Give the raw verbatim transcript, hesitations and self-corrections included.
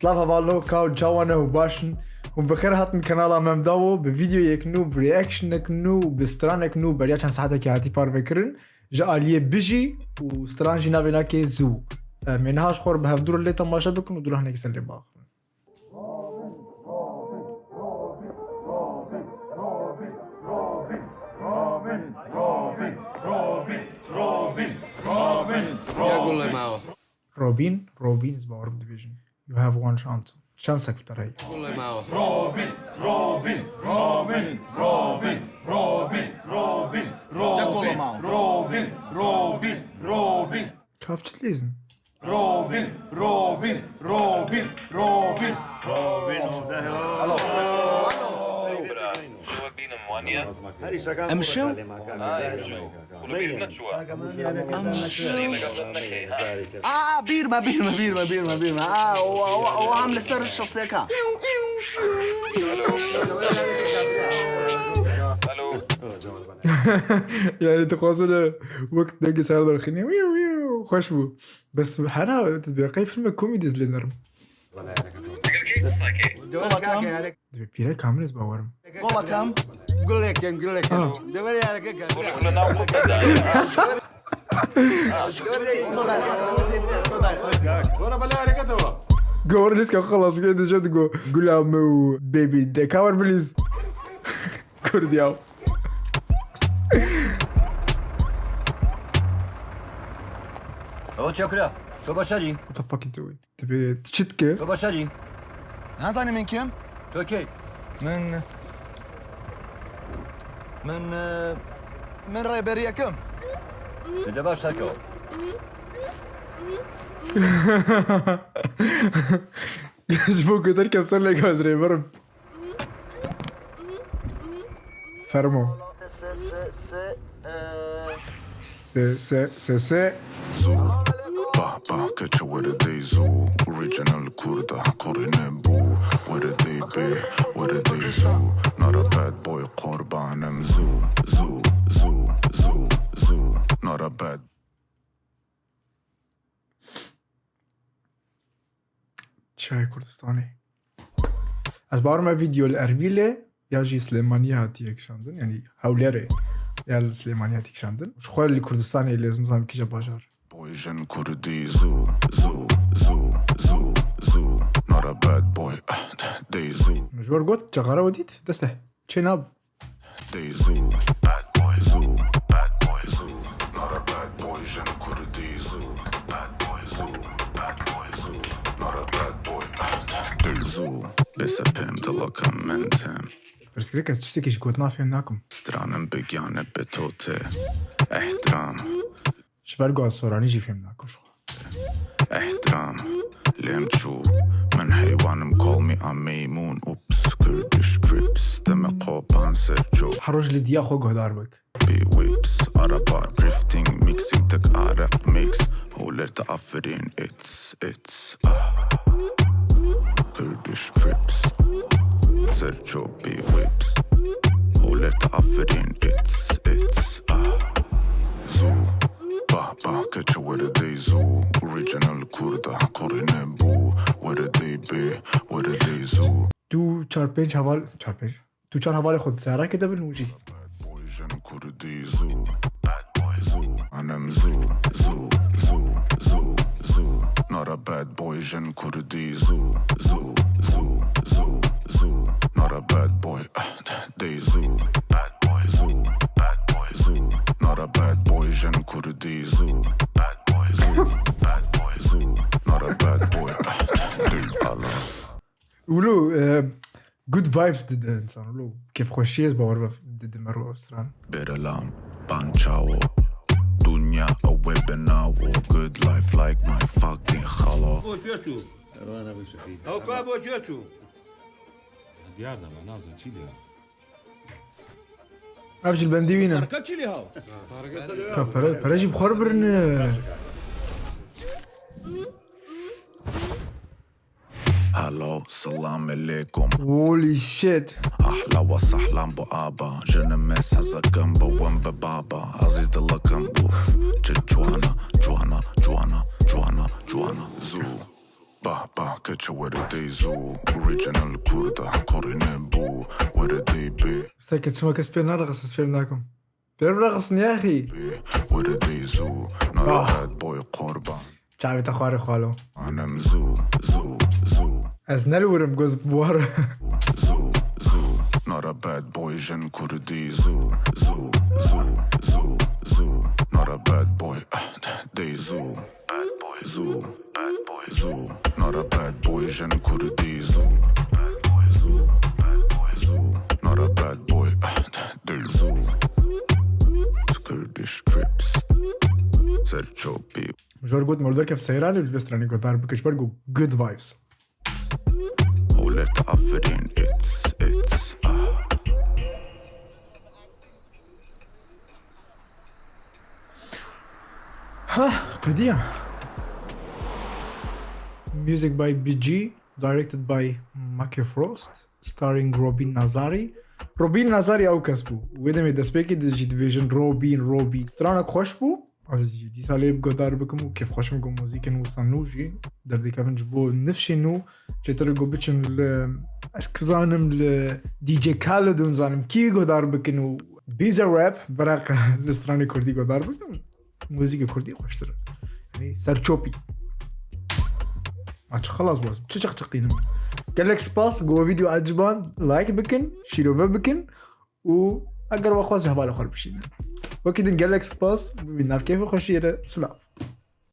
Silav hevalno, ka û çawa ne û baş in? Hûn bi xêr hatin kanala Memdawo, bi vîdeoyek nû, bi reactionek nû, bi stranek nû, beriya çend saetekê hatî parvekirin, ji aliyê Bijî û stran jî navê nake Zû. Em ê niha ji xwe re bi hevdû re lê temaşe bikin û dû re hinekî ser lê biaxivin. Ya gulê me. Robîn, Robîn, ez bawerim dibêjin. You have one chance. Şansek bi te re ye. Gulê me. Robîn, Robîn, Robîn, Robîn, Robîn, Robîn, Robîn, Robîn, Robîn, Robîn. Kav çi dilêzin? Robîn, Robîn, Robîn, Robîn. Robîn, Hello. Hello. Em şew? Aa, em şew. Xwe li bîr neçû. Em şew. Lê legal net nekey, ha? Aa, bîr me, bîr me, bîr me, bîr me, bîr me. Aa, o, o, o, o hem li ser şosteka. Alo. Alo. Yani dixwazin wek dengê ser derxînê. Wîw, wîw. Xweş bû. Bes hena, tu dibê qey filmek komîdî ez lê nerim. Digel kê qisa kê? Gola kam? Dibê pîre kamil ez bawerim. Gola kam? Gulê kem, gulê kem. Ah. Dever yare ke. Gulê xwe nav qut da. Gora bela harekete wa. Gor lîska xelas bike dije digo. Gula me û baby de kawer biliz. Kurd ya. O çakra. To başarî. What the fuck you doing? Dibê tu çi dike? To başarî. Nazanim min kim? To kê? Min, min, e, min rêberiyekim. Dide baş sako. Ji bo ku derkem ser lêka ez rêberim. Fermo. Se, se, se, e. Se, se, se, se. Zû, bah, bah, keçe were dey zû. Original Kurda, korine bû. Were dey bê, were dey zû. Nara bad boy, qurbanim zû. Zû, zû, zû, zû. Nara bad. Çiyayê Kurdistanê. Ez bawerim ev vîdeo li Erbîlê ya jî Silêmaniyê hatiye kişandin, yanî Hewlêrê ya li Silêmaniyê hatiye kişandin. Ji xwe li Kurdistanê lê ez nizam kîja bajar. Boy jin Kurdî zû, zû, zû, zû, zû. Nara bad boy, eh, dey zû. Min ji we re got, cexara we dît, dest e. Çê nab. Dey zû, bad boy zû, bad boy zû, nara bad boy jin Kurdî zû, bad boy zû, bad boy zû, nara bad boy, dey zû. Bêsepêm dilaka min tim. Pirsgirêk, ez tiştekî ji gotina fêm nakim. Stranim bi giyane bi tote. Ehtiram. Ji ber ku ez soranî jî fêm nakim ji xwe. Ehtiram, lêm çû, min heywanim call me a meymun, ups, Kurdish trips, deme kopan ser ço. Her roj li diya xwe guhdar bik. Bi whips, araba drifting, mixing tek araq mix, holer te aferin, it's, it's, ah. Kurdish trips, ser ço bi whips, holer te aferin, it's, it's, ah. Zû. Bah, bah, keçe were dey zû. Original Kurda, korine bû. Were dey bê, were dey zû. Tu çar pênc heval, çar pênc. Tu çar hevalê xwe di seyarekê de bin û jî. Bad boy jin Kurdî zû. Bad boy zû. Anem zû, zû, zû, zû, zû. Nara bad boy jin Kurdî zû, zû, zû, zû, zû. Nara bad boy, eh, dey zû. Bad boy zû, bad boy zû. Nara bad boy jin Kurdî zû. Bad boy zû, bad boy zû. Nara bad boy, eh, dey. Wilo, e, good vibes dide insan, wilo. Kêfxweşiyê ez bawer ve dide me ro ev stran. Berelam, bançawo. Dunya ew ê binawo. Good life like my fucking xalo. Bo çi çû? Ew ka bo çi çû? Diyar de me, nazan çî lê. Ev jî li bendî wî ne. Ka çî lê haw? Ka pere, pere jî bi xwe re birine. Hello, selam aleykum. Holy shit. Ahla ve sahlan bu aba. Jinimê sezekim bi win bi baba. Aziz dilakim, uf. Çi cuana, cuana, cuana, cuana, cuana. Zu. Bah bah keçe were dey zû. Original Kurda korî nebû. Were dey bê. Stekê çima kes pê nareqis, ez fêm nakim. Pê bireqisin ya axî. Were dey zû. Nara bad boy qurban. Çavê te xwarê xwalo. Anem zû zû zû. Ez ne li wir im, goz bi war. Zû zû. Nara bad boy jin Kurdî zû zû zû zû zû. Nara bad boy ah dey zû. Bad boy zû. Bad boy zû. Nara bad boy jin Kurdî zû. Bad boy zû. Bad boy zû. Nara bad boy ah dey zû. Kurdish trips. Serçopî. Jor got mordor kev seyranê li vê stranê guhdar bike ji ber ku good vibes. Hûlêr te aferîn, it's, it's, ah. Ha, qediya. Music by B G, directed by Make Frost, starring Robin Nazari. Robin Nazari ew kes bû. Wê demê destpêkê de jî dibêjin Robin, Robin. Stranek xweş bû. Ez jî dîsa lê guhdar bikim û kêfxweş im ku muzîkên wisa nû jî derdikevin ji bo nifşên nû. Çêtir ku biçin li, ez kizanim li D J Khaled û nizanim kî guhdar bikin û Bize Rap, beraq li stranê kurdî guhdar bikin. Muzîkê kurdî xweştir e. Yanî serçopî. Aç xelas bas. Çi çiqçiqînim. Gelek spas. Ku vîdeo eciban like bikin, şîrove bikin û eger we xwest ji hevalê xwe re bişînin. Wekî din gelek spas. Bibî nav keyf û xweşiyê re. Silav.